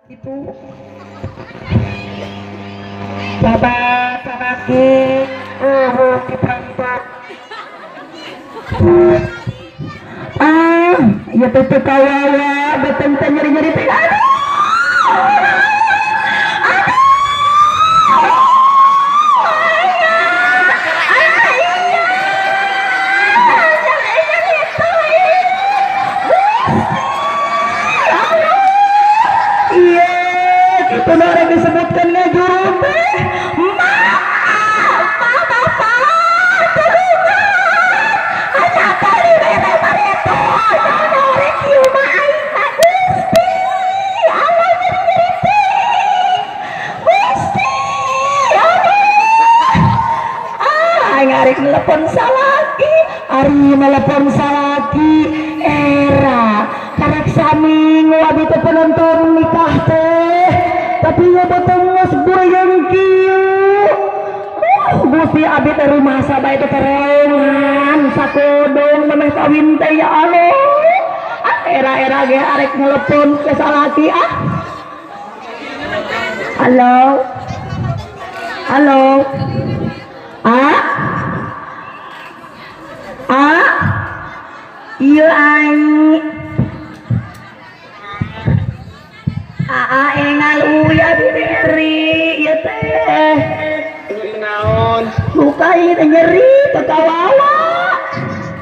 Itu Bapak salaki dibantu. Ah, ya teh kawawa beten teh nyeri-nyeri teh. Aduh. Iya, itu orang disebutkan ngajuru teh. Aing arek nelepon salaki, ari nelepon salaki era karek saminggu abi teh penonton nikah teh, tapi ya botong geus bureuyeung kieu. Gusti abi teh rumah sabae teh tereungan sakodong memeh kawin teh, ya Allah. Ah, era-era ge arek nelepon ke salaki ah. Halo. Halo. Ah? Ah? Iya aing. Aa engal uya nyeri ieu teh. Naon? Luka ieu teh nyeri teu kawawa.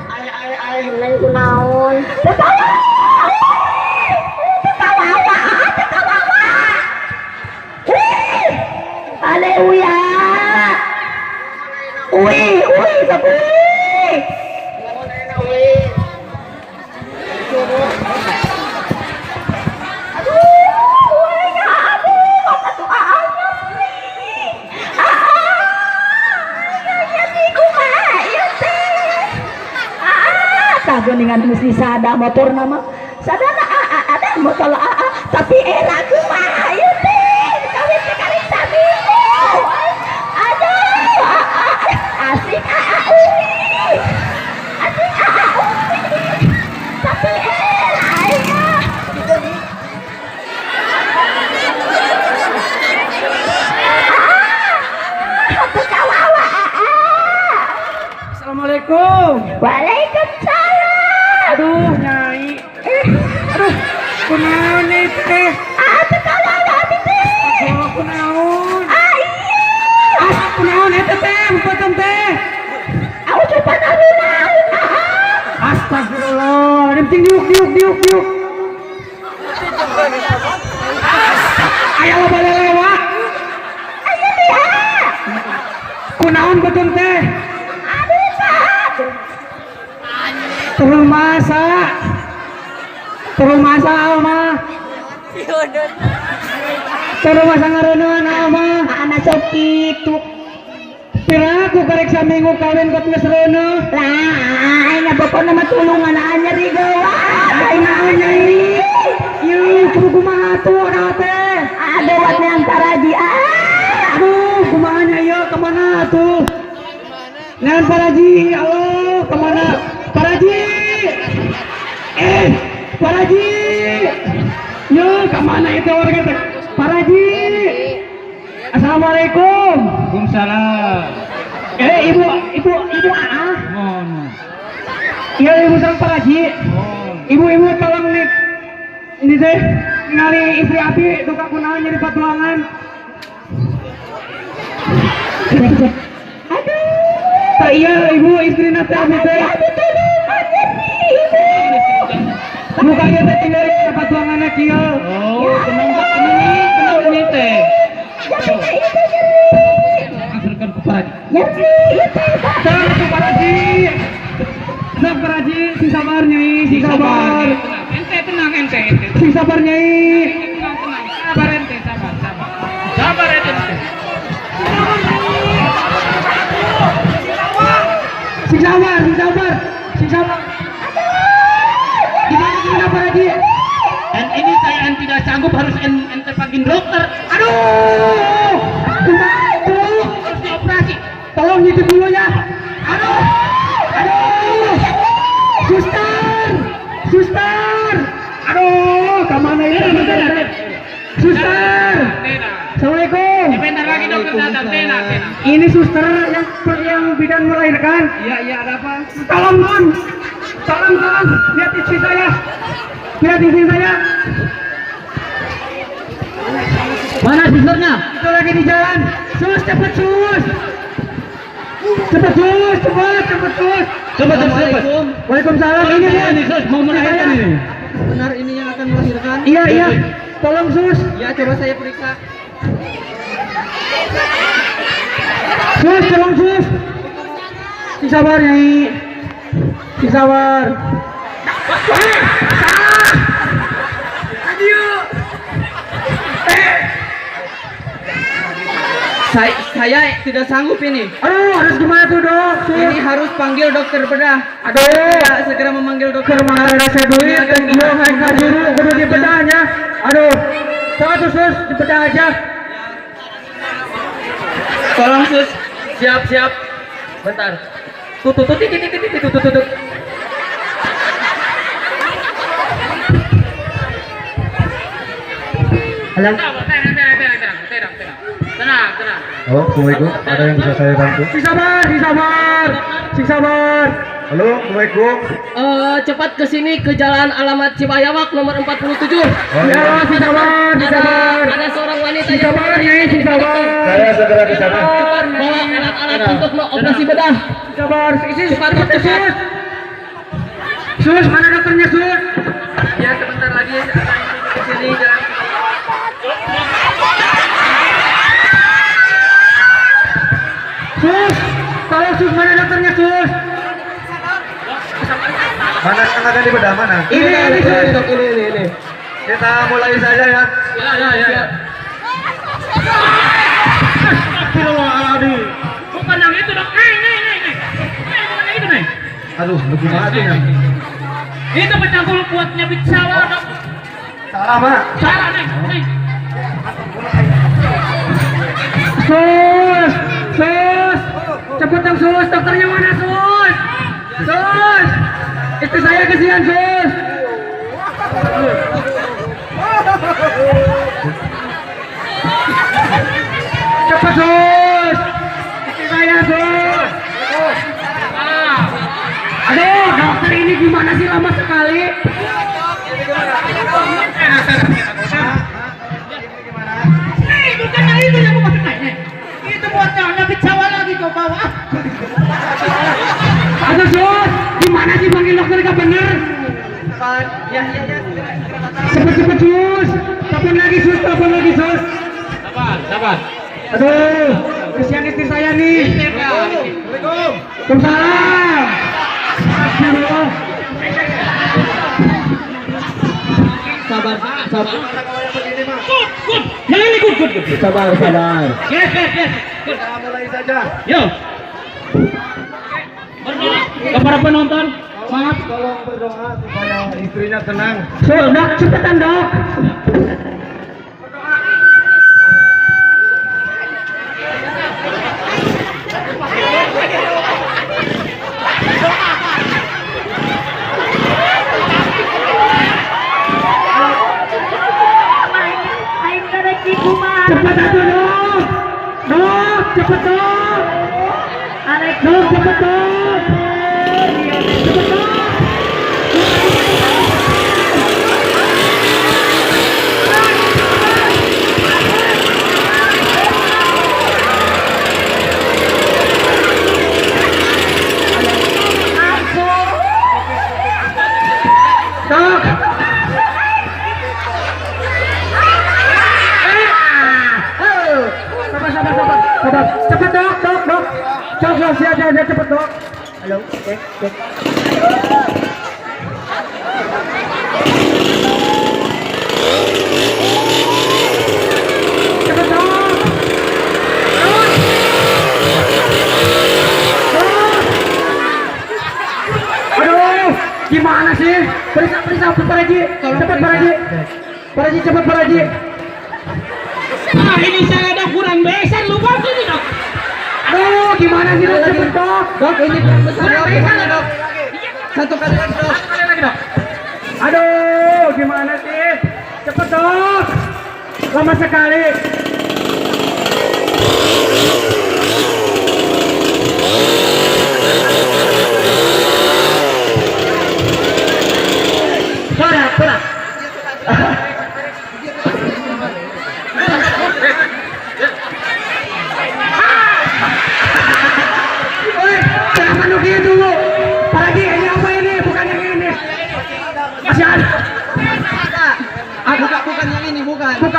Ai ai ai neng kunaon? Teu kawawa. Teu kawawa, teu kawawa. Wih. Ale uya. Uy, uy, sok uy. Naon ayeuna we? Aduh, uy, aduh, atuh aa nyeri. Aa, nyeri kumaha ieu teh? Aa, tah geuningan mesti sada motor nama. Sadana aa, ada motor aa, tapi era kumaha ieu teh? Kawin teh karek saminggu. Aduh, aa, asik aa uy. Asik aa uy. Tapi era aya. Teu kawawa aa. Assalamualaikum. Waalaikumsalam. Aduh, Nyai. Aduh, kunaon nyai teh? Ah, teu kawawa abi teh. Oh, kunaon? Ah, iya. Ah, kunaon eta teh, beuteung teh? Aku coba naon ah. Astagfirullah. Ini penting diuk diuk diuk diuk. Aya loba lelewa. Ayo teh ah. Kunaon beuteung teh? Aduh, Pak. Terus masa. Terus masa mah. Terus masa ngareuneuan mah. Anak sok kitu. Piraku karek saminggu kawin kot geus reuneuh. Lah, aing pokona mah tulungan aa nyeri geuwat. Aing naon nyai? Yeuh, kudu kumaha atuh na teh? Ada wat antara ah. Aduh, kumaha nya ieu kemana atuh? Nean Paraji, Allah, kemana? Paraji! Eh, Paraji! Yo, kemana itu warga teh? Paraji! Assalamualaikum. Waalaikumsalam. Eh, ibu, ibu, ibu aa. Mohon. Iya, ibu sang Paraji. Mohon. Ibu, ibu tolong nih. Ini teh ngali istri abi duka kunaon nyeri patuangan. Aduh. Tak iya ibu istri teh abi teh. Aduh, tulungan nyeri ibu. Muka ieu teh tinggal patuangan kieu. Oh, tenang tenang nih, tenang ini teh. Jadi itu nyeri. Asalkan ke Paraji. Nyeri itu Pak. Tolong ke Paraji. Sok Paraji, si sabar nyai, si sabar. Tenang, ente tenang ente ente. Si sabar nyai. Tenang tenang. Sabar ente, sabar sabar. Sabar ente. Si sabar, si sabar, si sabar. Gimana gimana Paraji? Dan ini saya tidak sanggup harus ente panggil dokter. Aduh. Kumaha tuh? Harus dioperasi. Tolong nitip dulu ya. Aduh. Aduh. Suster. Suster. Aduh, kemana ini? Suster. dokter datang, tenang, tenang. Ini suster yang bidan melahirkan. Iya, iya, ada apa? Tolong, Mon. Tolong, tolong. Lihat istri saya. Lihat istri saya. Mana susternya? Itu lagi di jalan. Sus, cepet sus. Cepet sus, cepet, cepet sus. Coba, coba, coba. Waalaikumsalam. Ini, Mon. Ini sus mau melahirkan ini. Benar ini yang akan melahirkan? Iya, iya. Tolong sus. Ya, coba saya periksa. Sus, tolong sus. Si sabar, Nyai. Si sabar. Salah. Aduh. Saya tidak sanggup ini. Aduh, harus gimana tuh, Dok? Sus. Ini harus panggil dokter bedah. Aduh. Ya, segera memanggil dokter. Keur mahal rasa duit dan gua hayang ka juru kudu dibedahnya. Aduh. Sok tuh, sus, dibedah aja. Tolong sus. Siap, siap. Bentar. Tutut tut titik titik titik tutut tutut. Halo. Tenang, tenang, tenang, tenang, tenang, tenang. Tenang, tenang. Halo, Assalamualaikum. Ada yang bisa saya bantu? Si sabar, si sabar. Si sabar. Halo, Assalamualaikum. Cepat ke sini ke jalan alamat Cibayawak nomor 47. Oh, Ya, iya. si sabar, si sabar. Ada seorang wanita Si sabar, Nyai, si sabar. Saya segera ke sana. Cepat bawa alat-alat untuk operasi bedah. Si sabar, si Cepat, cepat, cepat. sus. Sus, mana dokternya, sus? Ya, sebentar lagi akan ke sini jalan. Sus, tolong sus, mana dokternya, sus? Mana yang akan dibedah mana? Ini, sus. Dok, ini. Kita mulai saja ya. Ya, ya, ya. ya. Astagfirullahaladzim. Bukan yang itu, Dok. Nih, nih, nih, nih. Nih, bukan yang itu, nih. Aduh, lebih mati ya. Itu pencangkul buat nyabit sawah, Dok. Salah, Pak. Salah, nih, nih. Sus, sus, cepet dong sus, dokternya mana sus? Sus, istri saya kesian sus. Cepet sus, istri saya sus. Aduh, dokter ini gimana sih lama sekali? Nih, bukan yang itu yang mau maksud, nih, nih. Itu buat nyabit sawah lagi kau bawa. Aduh sus, gimana sih panggil dokter gak bener? Ya, ya, ya, segera, segera datang. Cepet cepet sus, telepon lagi sus, telepon lagi sus. Sabar, sabar. Aduh, kesian istri saya nih. Assalamualaikum. Waalaikumsalam. Astagfirullah. Sabar, sabar. Good, good. Yang ini good, good, good. Sabar, sabar. Yes, yes, yes. Good. Kita mulai saja. Yo. Berdoa kepada penonton. Maaf. Tolong berdoa supaya istrinya tenang. So, dok, cepetan dok. Aing kada cikumaha. Cepet atuh dok. Dok, cepet dok. Arek Dok, cepet dok. Cepet dok. Dok. Sabar, sabar, sabar, sabar. Cepet dok, dok, dok. Cok, cok, siap, siap, siap, cepet dok. Halo, cek, cek. Cepet dok. Dok. Dok. Aduh, gimana sih? Periksa, periksa, Pak Haji. Cepet, Pak Haji. Pak Haji, cepet, Pak Haji. Ah, ini saya ada kurang besan lupa sini, Dok. Aduh, gimana sih dok? Cepet dok. Dok, ini kurang besar, dok. Gimana, Dok? Satu kali lagi, Dok. Sekali lagi, Dok. Aduh, gimana sih? Cepet dok. Lama sekali.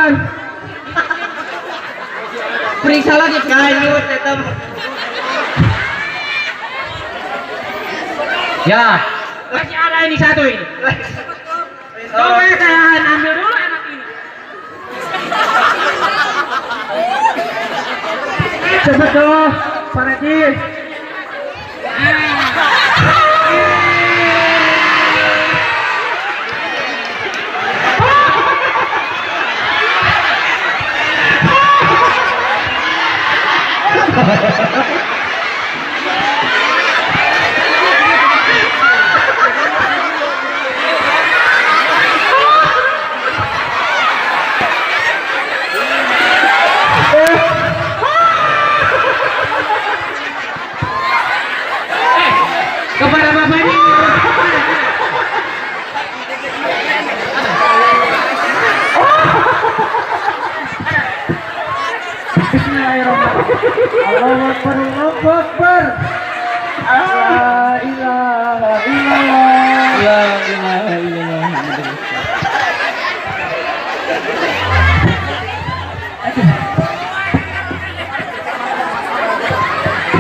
Bukan. Periksa lagi. Kanyut eta. Ya. Masih ada ini satu ini. Coba saya ambil dulu anak ini. Cepet dong, Pak Reki. Kepada bapak ini. Bismillahirrahmanirrahim. Allahu Akbar, Allahu Akbar. La ilaha illallah. La ilaha illallah Muhammadur Rasulullah.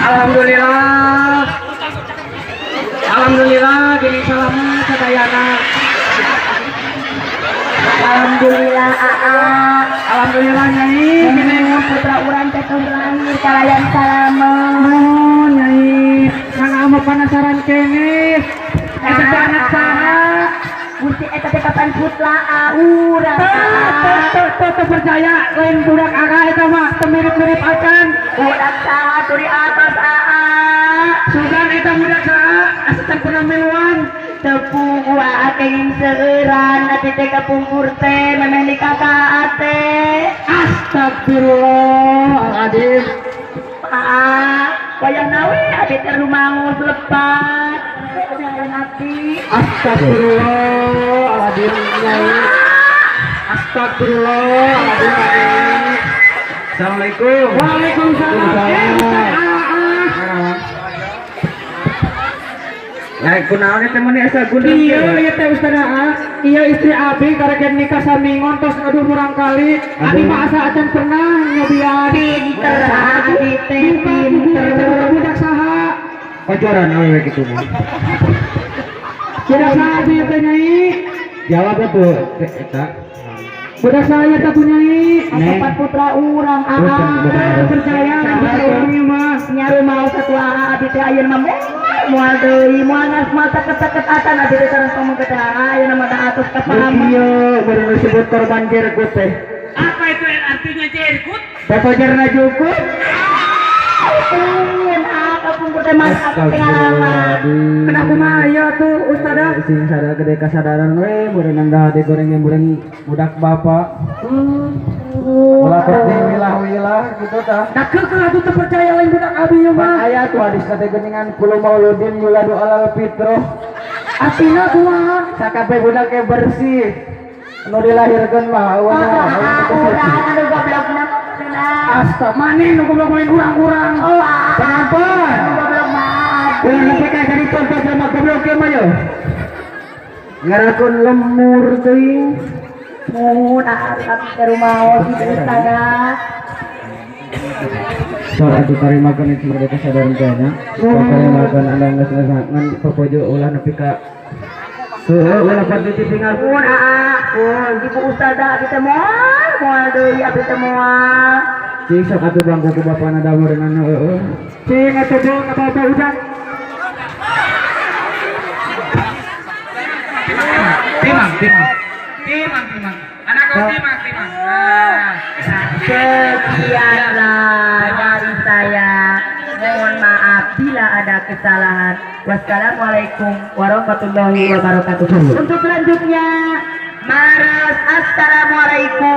Alhamdulillah. Alhamdulillah gini selamat sadayana. Alhamdulillah aa. Alhamdulillah Nyai. Gini putra urang teh teu lahir kalayan salamet. Nuhun Nyai. Ngan amo penasaran keneh. Eta teh anak saha? Gusti eta teh kapan putra urang. Teu teu teu percaya lain budak aa eta mah teu mirip-mirip acan. Budak saha tuh di atas aa. Sugan eta budak saha asa can pernah miluan. Tepung aa kenging seueuran ati teh kapungkur teh memeh nikah ka aa teh. Astagfirullahaladzim. Aa, wayahna we abi teh rumaos lepat. Ajaran abdi. Astagfirullahaladzim Nyai. Astagfirullahaladzim Nyai. Assalamualaikum. Waalaikumsalam. Waalaikumsalam. Nah, kunaon eta mun asa gundul. Iya, ieu teh Ustaz Aa. Iya istri abi karek nikah samingon tos aduh murang kali. Abi mah asa acan pernah nyobian. Pinter abi teh Buka pinter. budak saha? Ojoran awewe kitu mah. Budak saha abi teh Nyai? Jawab atuh eta. Budak saha eta tuh Nyai? Asa putra urang aa. Teu percaya putra urang ieu mah. Nyaru mau satu aa abi teh ayeuna mah moal deui moal ngas moal teket-teket atan abi teh sareng ngomong ke teh aa ayeuna mah da atos kapahaman. Iya, baru disebut korban jergut teh. Apa itu artinya jergut? Bapak jukut. Ampun, aa kapungkur teh mas abi teh ngalaman. Kenapa mah ieu tuh Ustazah? Sing sadar gede kasadaran we meureun dah digoreng meureun budak bapak. Ulah keur diwilah-wilah gitu tah. Nah keukeuh atuh teu percaya lain budak abi ieu mah. Aya tuh hadis teh geuningan kullu mauludin yuladu alal fitrah. Artina kumaha? Sakabeh budak ge bersih. Nu dilahirkeun mah eueuh. Urang anu goblokna mah. Asta maneh nu goblok main urang-urang. Oh, aa. Pengampun. Goblok mah. Ulah nepi ka jadi contoh sama goblok ieu mah yo. Ngarakun lemur teuing. Mun aa abi teh rumaos ibu Ustazah. Sok atuh tarimakeun itu mereka kesadaran teh nya. Sok tarimakeun anda geus ngan popojo ulah nepi ka heueuh ulah pati tinggal. Mun aa, mun ibu Ustazah abi teh moal, moal deui abi teh moal. Cing sok atuh bangku ku bapana damur dengan heueuh. Cing atuh bang apa-apa udah. Timang, timang. Timang, timang. Anak kau timang, timang. Nah. Sekianlah dari saya. Mohon maaf bila ada kesalahan. Wassalamualaikum warahmatullahi wabarakatuh. Untuk selanjutnya, Maros. Assalamualaikum.